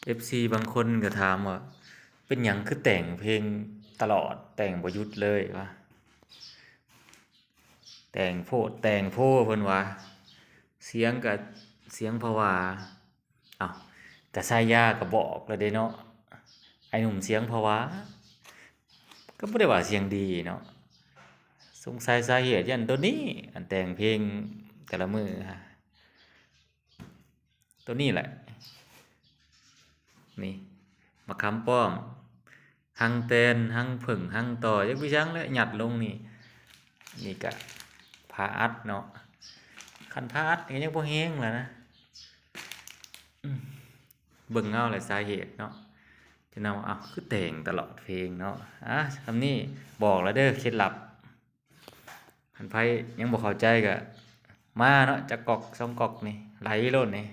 ເອັຟຊີບາງຄົນກໍຖາມວ່າ ເປັນຫຍັງຄືແຕ່ງເພງຕະຫຼອດ ແຕ່ງບໍ່ຢຸດເລີຍວະ? ແຕ່ງໂພດແຕ່ງໂພ ເພິ່ນວ່າ ສຽງກະສຽງພະວາ. ເອົ້າ ກະສາຍາກະບອກແລ້ວເດ້ເນາະ ອ້າຍໜຸ່ມສຽງພະວາ ກໍບໍ່ໄດ້ວ່າສຽງດີເນາະ. ສົງໄສສາເຫດຢ້ານໂຕນີ້ ອັນແຕ່ງເພງແຕ່ລະມື້ ໂຕນີ້ແຫຼະ ນີ້ ໝາກຂາມປ້ອມ ຮັງແຕນ ຮັງເຜິ້ງ ຮັງຕໍ່ ຈັກມີຫຍັງແຫຼະ ຍັດລົງນີ້. ນີ້ກະຜ້າອັດເນາະ ຄັນຜ້າອັດກໍຍັງບໍ່ແຮງລະນະ. ອືມ ເບິ່ງເອົາແຫຼະສາເຫດເນາະ ຈະນຳ ເອົ້າ ຄືແຕ່ງຕະຫຼອດເພງເນາະ. ອ່າ ສ່ຳນີ້ບອກແລ້ວເດີ ເຄັດລັບ. ຄັນໃຜຍັງບໍ່ເຂົ້າໃຈກໍມາເນາະ ຈັກກອກສອງກອກນີ້ ໄຫຼໂລດນີ້